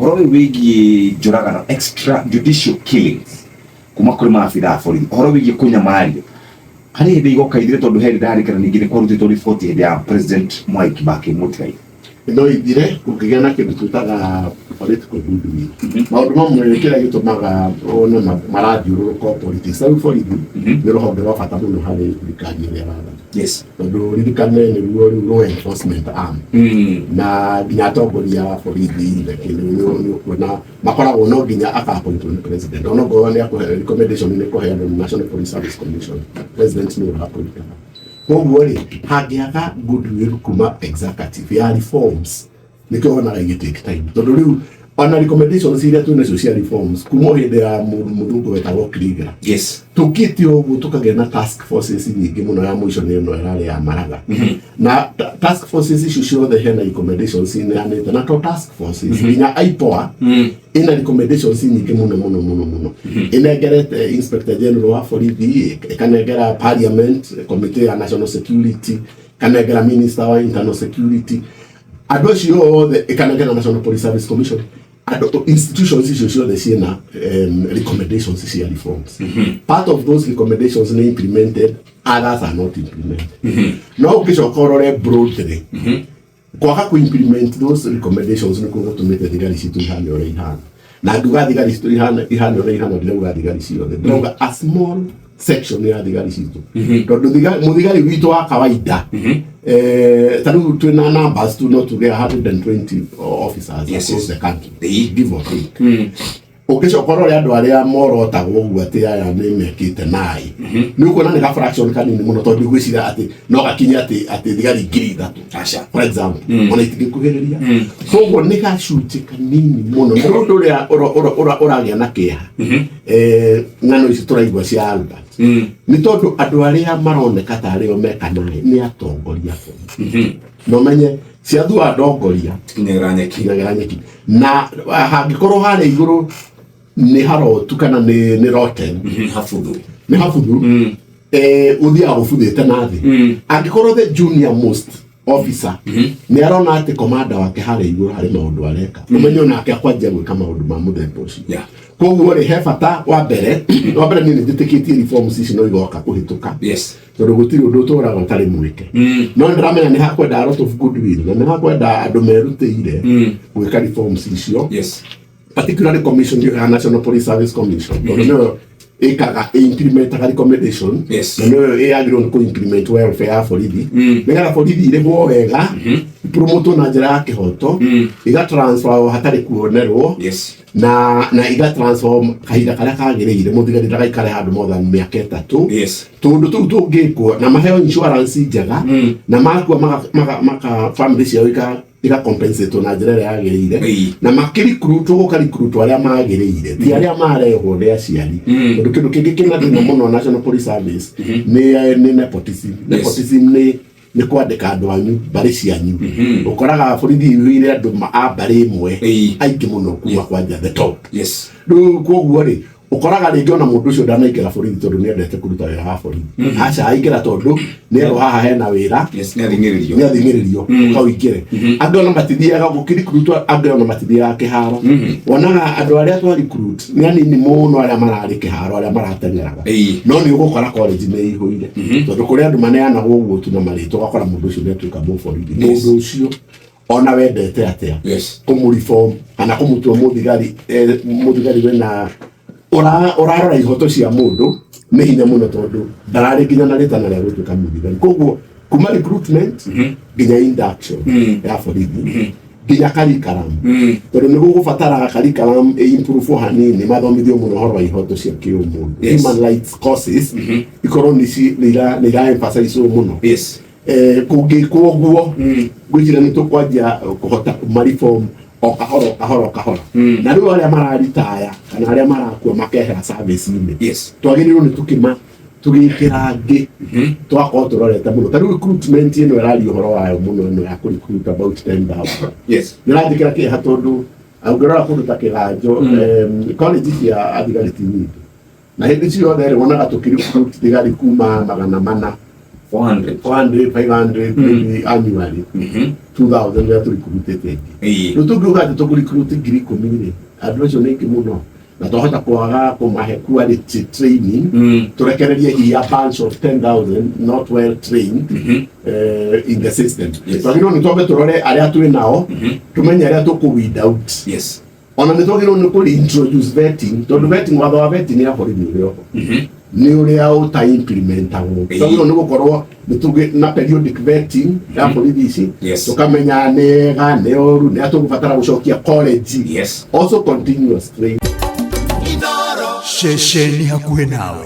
Ũhoro ũyũ wĩgiĩ njũragano, extra judicial killings, kuma kũrĩ maabitha a borithi, ũhoro wĩgiĩ kũnyamario, harĩ hĩndĩ igoka ithire tondũ he hĩndĩ ndarikana ningĩ nĩ kwarutĩtwo riboti hĩndĩ ya President Mwai Kibaki Mũtigairĩ. No ithire kũngĩgĩa na kĩndũ twĩtaga political goodwill. Maũndũ mamwe kĩrĩa gĩtũmaga wone marathiũrũrũka o politics. Rĩu borithi nĩ rũhonge rwa bata mũno harĩ thirikari ĩrĩa ĩrathana. Tondũ ririkane nĩruo rĩu law enforcement arm. Na nginya atongoria a borithi na kĩndũ nĩ ũkuona makoragwo no nginya aka-appointwo nĩ president. Ona okorwo nĩ akũhe recommendation nĩ kũheanwo nĩ National Police Service Commission, president nĩwe ũra-appointaga. Koguo rĩ, hangĩaga goodwill kuma executive ya reforms, nĩkĩo wonaga igĩ take time, tondũ rĩu ona recommendations iria twĩ nacio cia reforms kuma o hĩndĩ ya mũthũngũ wetagwo Kriegler, tũkĩte ũguo tũkagĩa na task forces nyingĩ mũno, ya mũico nĩ ĩno ĩrarĩ ya Maraga. Na task forces icio ciothe hena recommendations ineanĩte, na to task forces, nginya IPOA ina recommendations nyingĩ mũno mũno mũno mũno, ĩnengerete Inspector General wa borithi, ĩkanengera Parliament Committee ya National Security, ĩkanengera Minister wa Internal Security, andũ acio othe, ĩkanengera National Police Service Commission. Andũ institutions icio ciothe ciĩna recommendations cia reforms. Part of those recommendations nĩ implemented, others are not implemented. No ũngĩcoka ũrore broadly, kwaga ku implement those recommendations nĩkuo gũtũmĩte thigari citũ ihane ũrĩa ihana. Na ngiuga thigari citũ ihane ũrĩa ihana, ndirauga thigari ciothe, ndĩrauga a small section ya thigari citũ, tondũ mũthigari witũ wa kawaida, ta rĩu twĩna numbers tu, no tuge 120 officers across the country, give or take. Ũngĩcoka ũrore andũ arĩa morotagwo ũguo atĩ aya nĩ mekĩte naĩ, nĩ ũkuona nĩ ga fraction kanini mũno, tondũ ngwĩciria atĩ no gakinye atĩ thigari 3000, Aca. for example, ona itingĩkuhĩrĩria. Koguo nĩ gacunjĩ kanini mũno. Nĩ ũndũ ũrĩa ũragĩa na kĩeha, ng'ano ici tũraigua cia Albert, nĩ tondũ andũ arĩa maroneka ta arĩo meka naĩ nĩ atongoria bũrũri. Na ũmenye ciathua ndongoria Kinyagĩra nyeki. Kinyagĩra nyeki. Na hangĩkorwo harĩa igũrũ nĩ harotu kana nĩ rotten, Habuthu. Nĩ habuthu, ũthiaga ũbuthĩte na thĩ. Angĩkorwo the junior most officer nĩ arona atĩ commander wake harĩa igũrũ harĩ maũndũ areka, ũmenye onake akwanjia gwĩka maũndũ ma mũthemba ũcio. Koguo rĩ, he bata wa mbere niĩ nĩ njĩtĩkĩtie reforms ici no igoka kũhĩtũka, tondũ gũtirĩ ũndũ ũtũraga ũtarĩ mwĩke. No nĩ ndĩramenya nĩ hakwenda a lot of goodwill na nĩ hakwenda andũ merutĩire gwĩka reforms icio, particularly commission ya National Police Service Commission, tondũ nĩyo ĩkaga implementaga recommendation, na nĩyo ĩyagĩrĩirwo nĩ kũ-implement welfare ya borithi, nĩgetha borithi irĩhwo wega, ipromotwo na njĩra ya kĩhoto, iga transfer hatarĩ kuonerwo, na iga transform kahinda karĩa kagĩrĩire, mũthigari ndagaikare handũ more than mĩaka 3. Tũndũ tũu tũngĩkwo na maheo insurance njega, na makua maka family ciao iga compensate na njĩra ĩrĩa yagĩrĩire, na makĩrecruitwo, gũkarecruitwo arĩa magĩrĩire, ti arĩa marehwo nĩ aciari, tondũ kĩndũ kĩngĩ kĩna thĩna mũno National Police Service nĩ nepotism. Nepotism nĩ kwandĩka andũ anyu, mbarĩ cianyu. Ũkoraga borithi iyũire andũ a mbarĩ ĩmwe aingĩ mũno, kuma kwanja the top. Rĩu koguo rĩ, ũkoraga rĩngĩ ona mũndũ ũcio ndanaingĩra borithi tondũ nĩ endete kũruta wĩra wa borithi. Aca, aingĩra tondũ nĩerwo haha hena wĩra. Yes, nĩ athing'ĩrĩrio. Nĩ athing'ĩrĩrio ũkaũingĩre. Angĩ ona matithiaga gũkĩrecruitwo, angĩ ona matithiaga kĩharo. Wonaga andũ arĩa twa recruit nĩ anini mũno arĩa mararĩ kĩharo, arĩa marateng'eraga. No nĩ ũgũkora college nĩ ihũire, tondũ kũrĩ andũ maneanagwo ũguo tu na marĩtwa, ũgakora mũndũ ũcio nĩ atuĩka mũborithi. Mũndũ ũcio ona wendete atĩa kũmũreform kana kũmũtua mũthigari, mũthigari wĩna ũrarora ihoto cia mũndũ, nĩ hinya mũno, tondũ ndararĩ nginya na rĩtana rĩa gũtuĩka mũthigari. Koguo kuma recruitment nginya induction ya borithi nginya curriculum, tondũ nĩ gũgũbatara curriculum ĩ-improve hanini, mathomithio mũno ũhoro wa ihoto cia kĩũmũndũ, human rights courses ikorwo nĩ ira emphasize mũno. Kũngĩkwo ũguo, ngwĩciria nĩ tũkwanjia kũhota kũmareform o kahora o kahora o kahora. Na rĩu arĩa mararitaya kana arĩa marakua makehera service-inĩ, twagĩrĩirwo nĩ tũkĩma tũgĩkĩra angĩ, tũgakorwo tũrorete mũno. Ta rĩu recruitment ĩno ĩraria ũhoro wayo mũno, ĩno ya kũ-recruit about 10,000, nĩ ĩranjĩkĩra kĩeha, tondũ ũngĩrora kũndũ ta Kĩganjo, college cia athigari ti nyingĩ, na hĩndĩ ciothe rĩ, wonaga tũkĩrecruit thigari kuma 400. 400. 400, 500 maybe annually, 2000 rĩrĩa tũrikurutĩte aingĩ. Rĩu tũngiuga atĩ tũkũrikuruti 10,000 rĩ, andũ acio nĩ aingĩ mũno na twahota kwaga kũmahe quality training, tũrekererie hihi a bunch of 10,000 not well trained in the system. Twagĩrĩirwo nĩ twambe tũrore arĩa twĩ nao, tũmenye arĩa tũkũ weed out. Ona nĩ twagĩrĩirwo nĩ kũ introduce vetting, tondũ vetting, watho wa vetting ya borithi ũrĩ oho, nĩ ũrĩa ũta implementagwo. Twagĩrĩirwo nĩ gũkorwo nĩ tũgĩ na periodic vetting ya borithi ici, tũkamenya nĩ ega, nĩ oru, nĩ atũgũbatara gũcokia college. Also continuous training. Ceceni hakuhĩ nawe.